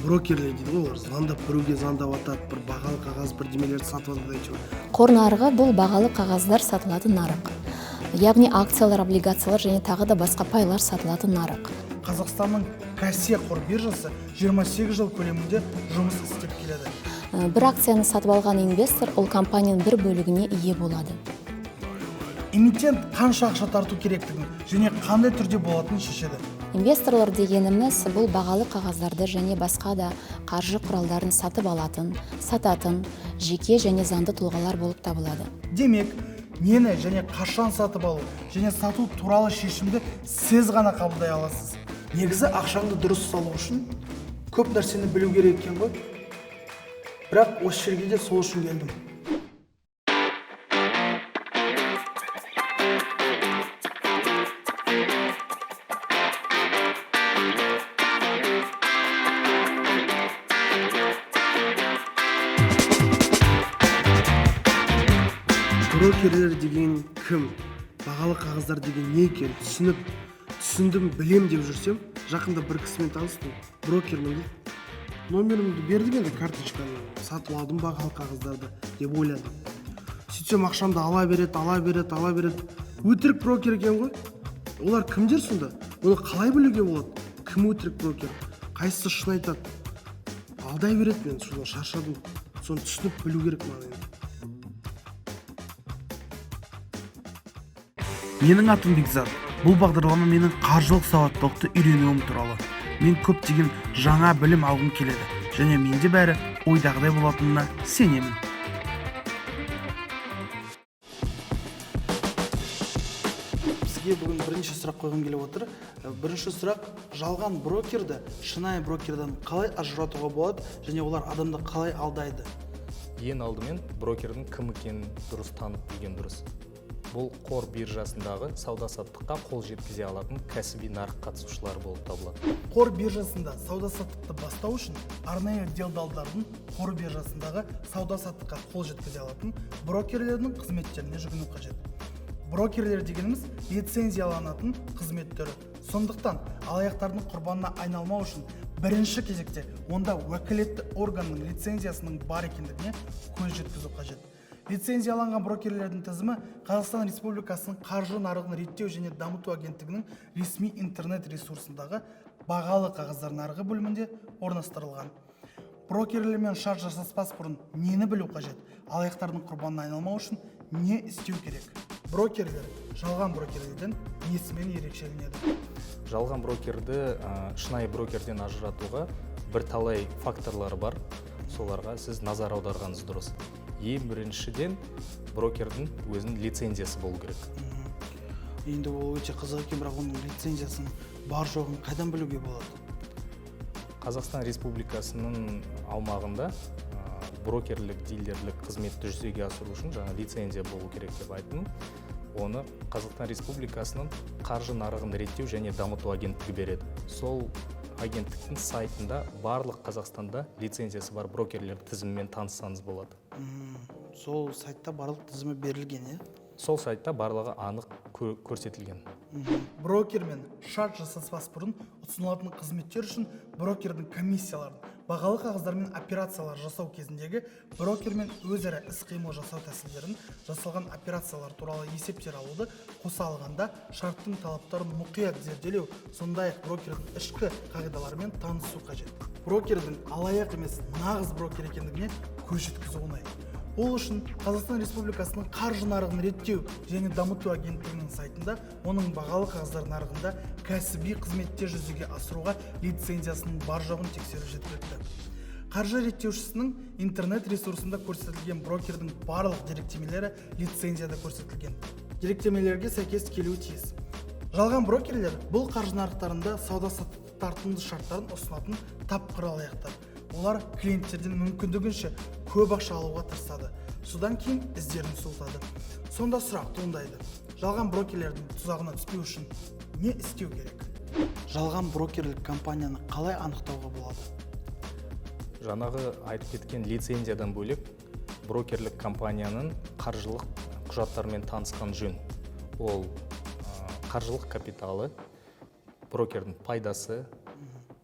Брокерлер дейді ғой, олар звондап, біреуге звондап жатады, бір бағалы қағаз бірдемелерді сатып жатады әйтеуір. Қор нарығы – бұл бағалы қағаздар сатылатын нарық, яғни акциялар, облигациялар және тағы да басқа пайлар сатылатын нарық. Қазақстанның KASE қор биржасы 28 жыл көлемінде жұмыс істеп келеді. Бір акцияны сатып алған инвестор ол компанияның бір бөлігіне ие болады. Эмитент қанша ақша тарту керектігін және қандай түрде болатынын шешеді. Инвесторлар дегеніміз – бұл бағалы қағаздарды және басқа да қаржы құралдарын сатып алатын, сататын жеке және заңды тұлғалар болып табылады. Демек, нені және қашан сатып алу және сату туралы шешімді сіз ғана қабылдай аласыз. Негізі, ақшаңды дұрыс салу үшін көп нәрсені білу керек екен ғой. Бірақ осы жерге де сол үшін келдім. Брокерлер деген кім, бағалы қағаздар деген не екенін түсініп, түсіндім, білем деп жүрсем, жақында бір кісімен таныстым. Брокермін дейді. Номерімді бердім енді, карточканы. Сатып алдым бағалы қағаздарды деп ойладым. Сөйтсем, ақшамды ала береді, ала береді, ала береді. Өтірік брокер екен ғой. Олар кімдер сонда? Оны қалай білуге болады, кім өтірік брокер, қайсысы шын айтады? Алдай береді. Мен содан шаршадым. Соны түсініп білу керек маған енді. Менің атым Бекзат. Бұл бағдарлама менің қаржылық сауаттылықты үйренуім туралы. Мен көптеген жаңа білім алғым келеді және менде бәрі ойдағыдай болатынына сенемін. Сізге бүгін бірінші сұрақ қойғым келіп отыр. Бірінші сұрақ: жалған брокерді шынайы брокерден қалай ажыратуға болады және олар адамды қалай алдайды? Ең алдымен брокердің кім екенін дұрыс танып білген дұрыс. Бұл қор биржасындағы сауда саттыққа қол жеткізе алатын кәсіби нарық қатысушылары болып табылады. Қор биржасында сауда саттықты бастау үшін арнайы делдалдардың, қор биржасындағы сауда саттыққа қол жеткізе алатын брокерлердің қызметтеріне жүгіну қажет. Брокерлер дегеніміз – лицензияланатын қызмет түрі. Сондықтан алаяқтардың құрбанына айналмау үшін бірінші кезекте онда уәкілетті органның лицензиясының бар екендігіне көз жеткізу қажет. Лицензияланған брокерлердің тізімі Қазақстан Республикасының қаржы нарығын реттеу және дамыту агенттігінің ресми интернет ресурсындағы бағалы қағаздар нарығы бөлімінде орналастырылған. Брокерлермен шарт жасаспас бұрын нені білу қажет? Алаяқтардың құрбанына айналмау үшін не істеу керек? Брокерлер жалған брокерлерден несімен ерекшеленеді? Жалған брокерді шынайы брокерден ажыратуға бірталай факторлары бар. Соларға сіз назар аударғаныңыз дұрыс. Ең біріншіден, брокердің өзінің лицензиясы болу керек. Енді ол өте қызық екен, бірақ оның лицензиясының бар жоғын қайдан білуге болады? Қазақстан Республикасының аумағында брокерлік, дилерлік қызметті жүзеге асыру үшін жаңа лицензия болу керек деп айттым. Оны Қазақстан Республикасының қаржы нарығын реттеу және дамыту агенттігі береді. Сол агенттіктің сайтында барлық Қазақстанда лицензиясы бар брокерлер тізімімен таныссаңыз болады. Сол сайтта барлық тізімі берілген, иә? Сол сайтта барлығы анық көрсетілген. Брокермен шарт жасаспас бұрын ұсынылатын қызметтер үшін брокердің комиссияларын, бағалы қағаздармен операциялар жасау кезіндегі брокермен өзара іс-қимыл жасау тәсілдерін, жасалған операциялар туралы есептер алуды қоса алғанда шарттың талаптарын мұқият зерделеу, сондай-ақ брокердің ішкі қағидаларымен танысу қажет. Брокердің алаяқ емес, нағыз брокер екендігіне көз жеткізу оңай. Ол үшін Қазақстан Республикасының қаржы нарығын реттеу және дамыту агенттігінің сайтында оның бағалы қағаздар нарығында кәсіби қызметтер жүзеге асыруға лицензиясының бар жоғын тексеру жеткілікті. Қаржы реттеушісінің интернет ресурсында көрсетілген брокердің барлық деректемелері лицензияда көрсетілген деректемелерге сәйкес келуі тиіс. Жалған брокерлер – бұл қаржы нарықтарында сауда саттық тартымды шарттарын ұсынатын тапқыр алаяқтар. Олар клиенттерден мүмкіндігінше көп ақша алуға тырысады, содан кейін іздерін суытады. Сонда сұрақ туындайды: жалған брокерлердің тұзағына түспеу үшін не істеу керек? Жалған брокерлік компанияны қалай анықтауға болады? Жаңағы айтып кеткен лицензиядан бөлек, брокерлік компанияның қаржылық құжаттарымен танысқан жөн. Ол қаржылық капиталы, брокердің пайдасы,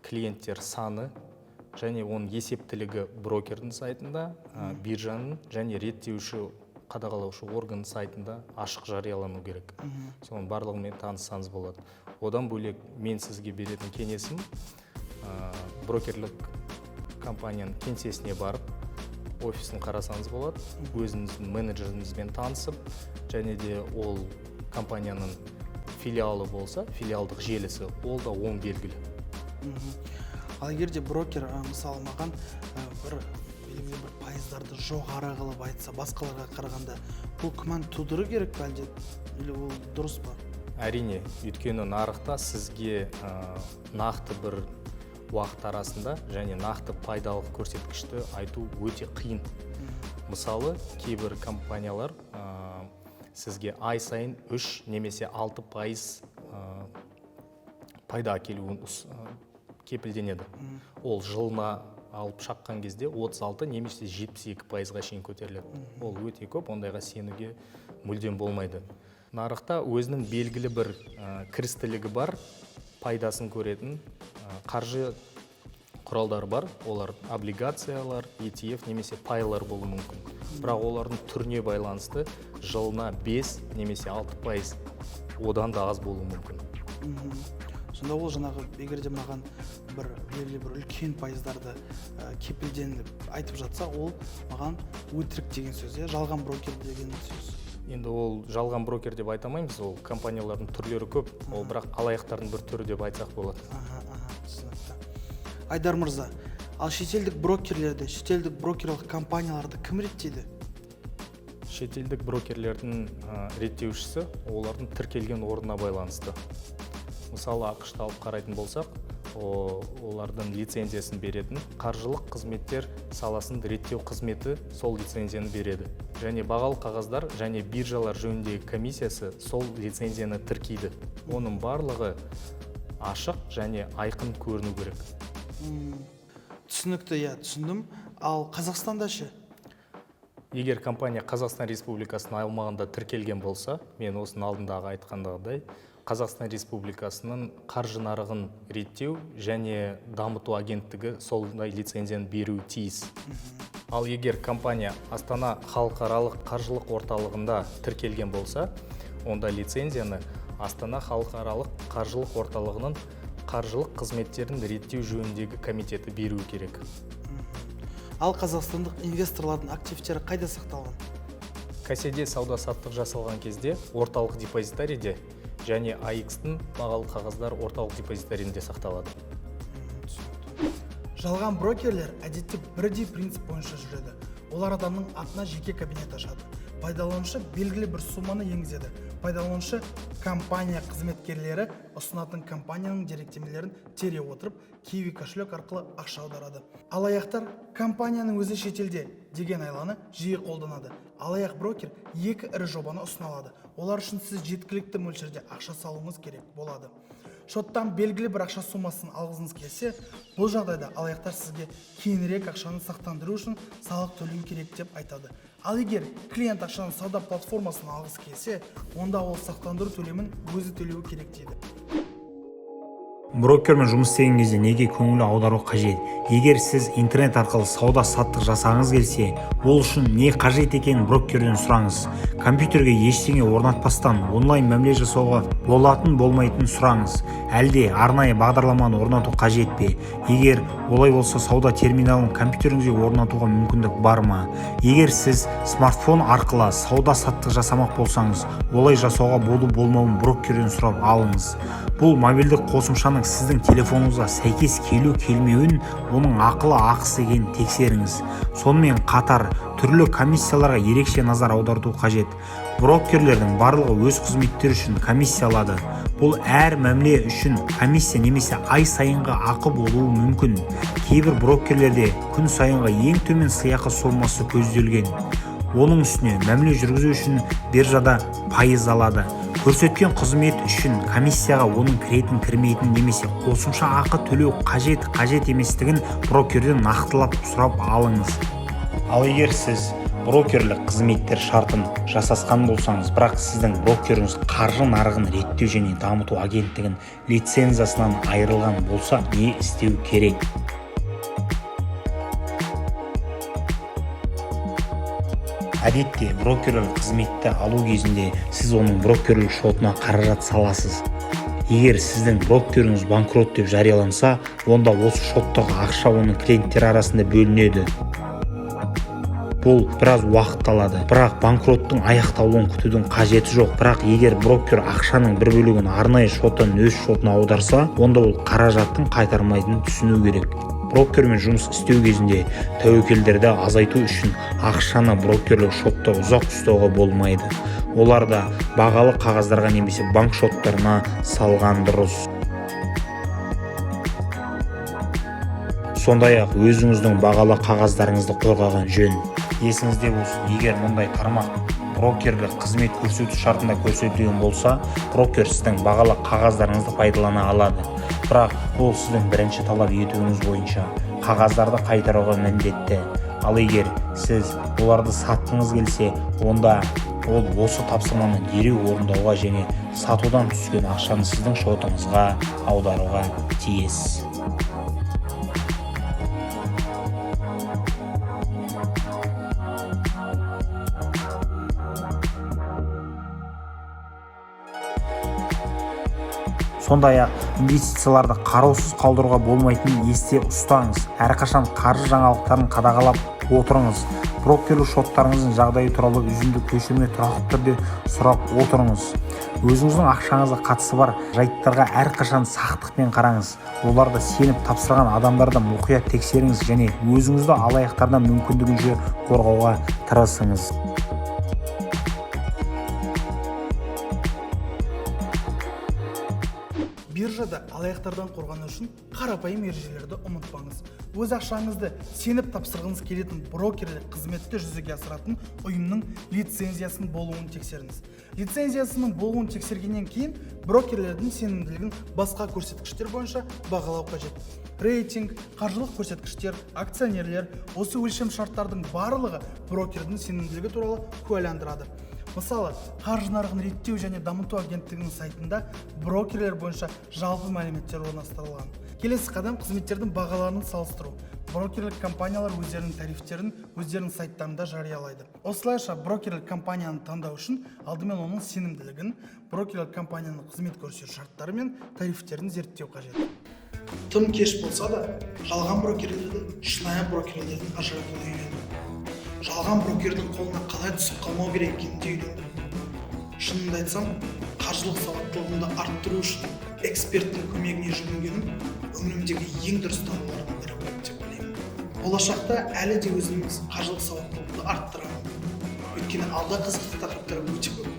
клиенттер саны. Және оның есептілігі брокердің сайтында, биржаның және реттеуші, қадағалаушы органның сайтында ашық жариялану керек. Соның барлығымен таныссаңыз болады. Одан бөлек, мен сізге беретін кеңесім, брокерлік компанияның кеңсесіне барып, офисін қарасаңыз болады, өзіңіздің менеджеріңізбен танысып, және де ол компанияның филиалы болса, филиалдық желісі, ол да оң белгілі. Ал егер де брокер, мысалы, маған бір белгілі бір пайыздарды жоғары қылып айтса басқаларға қарағанда, бұл күмән тудыру керек пе әлде или ол дұрыс па? Әрине, өйткені нарықта сізге нақты бір уақыт арасында және нақты пайдалық көрсеткішті айту өте қиын. Мысалы, кейбір компаниялар сізге ай сайын 3 немесе 6% пайда әкелуін кепілденеді. Ол жылына алып шаққан кезде 36 немесе 72%-ға шейін көтеріледі. Ол өте көп, ондайға сенуге мүлдем болмайды. Нарықта өзінің белгілі бір кірістілігі бар, пайдасын көретін қаржы құралдары бар. Олар облигациялар, ETF немесе пайлар болуы мүмкін. Бірақ олардың түріне байланысты жылына 5 немесе 6%, одан да аз болуы мүмкін. Сонда ол жаңағы, егер де маған бір белгілі бір үлкен пайыздарды кепілденіп айтып жатса, ол маған өтірік деген сөз, иә, жалған брокер деген сөз. Енді ол жалған брокер деп айта алмаймыз, ол компаниялардың түрлері көп, ол бірақ алаяқтардың бір түрі деп айтсақ болады. Аха, түсінікті. Айдар мырза, ал шетелдік брокерлерді, шетелдік брокерлік компанияларды кім реттейді? Шетелдік брокерлердің реттеушісі олардың тіркелген орнына байланысты. Мысалы, АҚШ-ты алып қарайтын болсақ, олардың лицензиясын беретін қаржылық қызметтер саласын реттеу қызметі сол лицензияны береді. Және бағалы қағаздар және биржалар жөніндегі комиссиясы сол лицензияны тіркейді. Оның барлығы ашық және айқын көріну керек. Түсінікті, иә, түсіндім. Ал Қазақстанда ше? Егер компания Қазақстан Республикасының аумағында тіркелген болса, мен осының алдындағы айтқандағыдай, Қазақстан Республикасының қаржы нарығын реттеу және дамыту агенттігі сондай лицензияны беруі тиіс. Ал егер компания Астана халықаралық қаржылық орталығында тіркелген болса, онда лицензияны Астана халықаралық қаржылық орталығының қаржылық қызметтерін реттеу жөніндегі комитеті беруі керек. Ал қазақстандық инвесторлардың активтері қайда сақталған? KASE-де сауда саттық жасалған кезде орталық депозитарийде және АИК-тің бағалы қағаздар орталық депозитарийінде сақталады. Түсінікті. Жалған брокерлер әдетте бірдей принцип бойынша жүреді. Олар адамның атына жеке кабинет ашады. Пайдаланушы белгілі бір сумманы енгізеді. Пайдаланушы компания қызметкерлері ұсынатын компанияның деректемелерін тере отырып, Киви кошелек арқылы ақша аударады. Алаяқтар компанияның өзі шетелде деген айланы жиі қолданады. Алаяқ брокер екі ірі жобаны ұсына алады. Олар үшін сіз жеткілікті мөлшерде ақша салуыңыз керек болады. Шоттан белгілі бір ақша суммасын алғыңыз келсе, бұл жағдайда алаяқтар сізге кейінірек ақшаны сақтандыру үшін салық төлеу керек деп айтады. Ал егер клиент ақшаны сауда платформасынан алғысы келсе, онда ол сақтандыру төлемін өзі төлеуі керек дейді. Брокермен жұмыс істеген кезде неге көңіл аудару қажет? Егер сіз интернет арқылы сауда саттық жасағыңыз келсе, ол үшін не қажет екенін брокерден сұраңыз. Компьютерге ештеңе орнатпастан онлайн мәміле жасауға болатын болмайтынын сұраңыз. Әлде арнайы бағдарламаны орнату қажет пе? Егер олай болса, сауда терминалын компьютеріңізге орнатуға мүмкіндік бар ма? Егер сіз смартфон арқылы сауда саттық жасамақ болсаңыз, олай жасауға болу болмауын брокерден сұрап алыңыз. Бұл мобильдік қосымшаның сіздің телефоныңызға сәйкес келу келмеуін, оның ақылы ақысыз екенін тексеріңіз. Сонымен қатар түрлі комиссияларға ерекше назар аударту қажет. Брокерлердің барлығы өз қызметтері үшін комиссия алады. Бұл әр мәміле үшін комиссия немесе ай сайынғы ақы болуы мүмкін. Кейбір брокерлерде күн сайынғы ең төмен сыйақы сомасы көзделген. Оның үстіне мәміле жүргізу үшін биржада пайыз алады. Көрсеткен қызмет үшін комиссияға оның кіретін, кірмейтін немесе қосымша ақы төлеу қажет, қажет еместігін брокерден нақтылап сұрап алыңыз. Ал егер сіз брокерлік қызметтер шартын жасасқан болсаңыз, бірақ сіздің брокеріңіз қаржы нарығын реттеу және дамыту агенттігінің лицензиясынан айырылған болса, не істеу керек? Әдетте брокерлік қызметті алу кезінде сіз оның брокерлік шотына қаражат саласыз. Егер сіздің брокеріңіз банкрот деп жарияланса, онда осы шоттағы ақша оның клиенттері арасында бөлінеді. Бұл біраз уақыт алады, бірақ банкроттың аяқталуын күтудің қажеті жоқ. Бірақ егер брокер ақшаның бір бөлігін арнайы шоттан өз шотына аударса, онда ол қаражаттың қайтармайтынын түсіну керек. Брокермен жұмыс істеу кезінде тәуекелдерді азайту үшін ақшаны брокерлік шотта ұзақ ұстауға болмайды. Оларды бағалы қағаздарға немесе банк шоттарына салған дұрыс. Сондай-ақ өзіңіздің бағалы қағаздарыңызды қорғаған жөн. Есіңізде болсын, егер мұндай тармақ брокерлік қызмет көрсету шартында көрсетілген болса, брокер сіздің бағалы қағаздарыңызды пайдалана алады. Бірақ бұл сіздің бірінші талап етуіңіз бойынша қағаздарды қайтаруға міндетті. Ал егер сіз оларды сатқыңыз келсе, онда ол осы тапсырманы дереу орындауға және сатудан түскен ақшаны сіздің шотыңызға аударуға тиіс. Сондай-ақ инвестицияларды қараусыз қалдыруға болмайтынын есте ұстаңыз. Әрқашан қаржы жаңалықтарын қадағалап отырыңыз. Брокерлік шоттарыңыздың жағдайы туралы үзінді көшірме тұрақты түрде сұрап отырыңыз. Өзіңіздің ақшаңызға қатысы бар жайттарға әрқашан сақтықпен қараңыз. Оларды сеніп тапсырған адамдарды мұқият тексеріңіз және өзіңізді алаяқтардан мүмкіндігінше қорғауға тырысыңыз. Биржада алаяқтардан қорғану үшін қарапайым ережелерді ұмытпаңыз. Өз ақшаңызды сеніп тапсырғыңыз келетін брокерлік қызметті жүзеге асыратын ұйымның лицензиясының болуын тексеріңіз. Лицензиясының болуын тексергеннен кейін брокерлердің сенімділігін басқа көрсеткіштер бойынша бағалау қажет. Рейтинг, қаржылық көрсеткіштер, акционерлер, осы өлшем шарттардың барлығы брокердің сенімділігі туралы куәландырады. Мысалы, қаржы нарығын реттеу және дамыту агенттігінің сайтында брокерлер бойынша жалпы мәліметтер орналастырылған. Келесі қадам қызметтердің бағаларын салыстыру. Брокерлік компаниялар өздерінің тарифтерін өздерінің сайттарында жариялайды. Осылайша брокерлік компанияны таңдау үшін алдымен оның сенімділігін, брокерлік компанияның қызмет көрсету шарттары мен тарифтерін зерттеу қажет. Тым кеш болса да, жалған брокерлерді шынайы брокерлерден ажыратуды үйрендім. Жалған брокердің қолына қалай түсіп қалмау керек екенін де үйрендім. Шынымды айтсам, қаржылық сауаттылығымды арттыру үшін эксперттің көмегіне жүгінгенім өмірімдегі ең дұрыс таңдаулардың бірі болды деп ойлаймын. Болашақта әлі де өзімнің қаржылық сауаттылығымды арттырамын. Өйткені алда қызықты тақырыптар өте көп.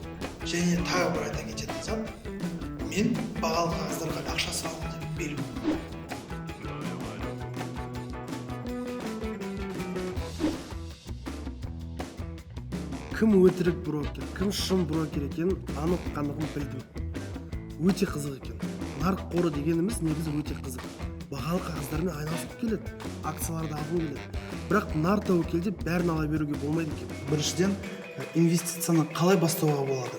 Және тағы бір айта кететін зат, мен бағалы қағаздарға ақша саламын деп бел будым. Кім өтірік брокер, кім шын брокер екенін анық қанығын білдім. Өте қызық екен. Нарық қоры дегеніміз негізі өте қызық. Бағалы қағаздармен айналысып келеді, акцияларды алғым келеді. Бірақ нар тәуекел деп бәрін ала беруге болмайды екен. Біріншіден, инвестицияны қалай бастауға болады?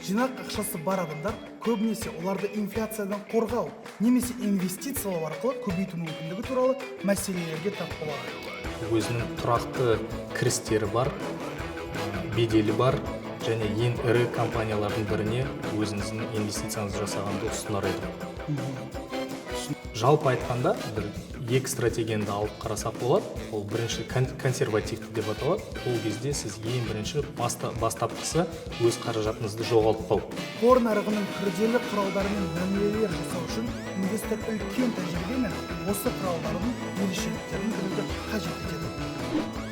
Жинақ ақшасы бар адамдар көбінесе оларды инфляциядан қорғау немесе инвестициялау арқылы көбейту мүмкіндігі туралы мәселелерге тап болады. Өзінің тұрақты кірістері бар, беделі бар және ең ірі компаниялардың біріне өзіңіздің инвестицияңызды жасағанды ұсынар едім. Жалпы айтқанда, бір екі стратегияны алып қарасақ болады. Ол бірінші консервативті деп аталады. Ол кезде сіз ең бірінші бастапқысы өз қаражатыңызды жоғалтпау. Қор нарығының күрделі құралдарымен мәмілелер жасау үшін инвестор үлкен тәжірибе мен осы құралдардың ерекшеліктерін білуді қажет етеді.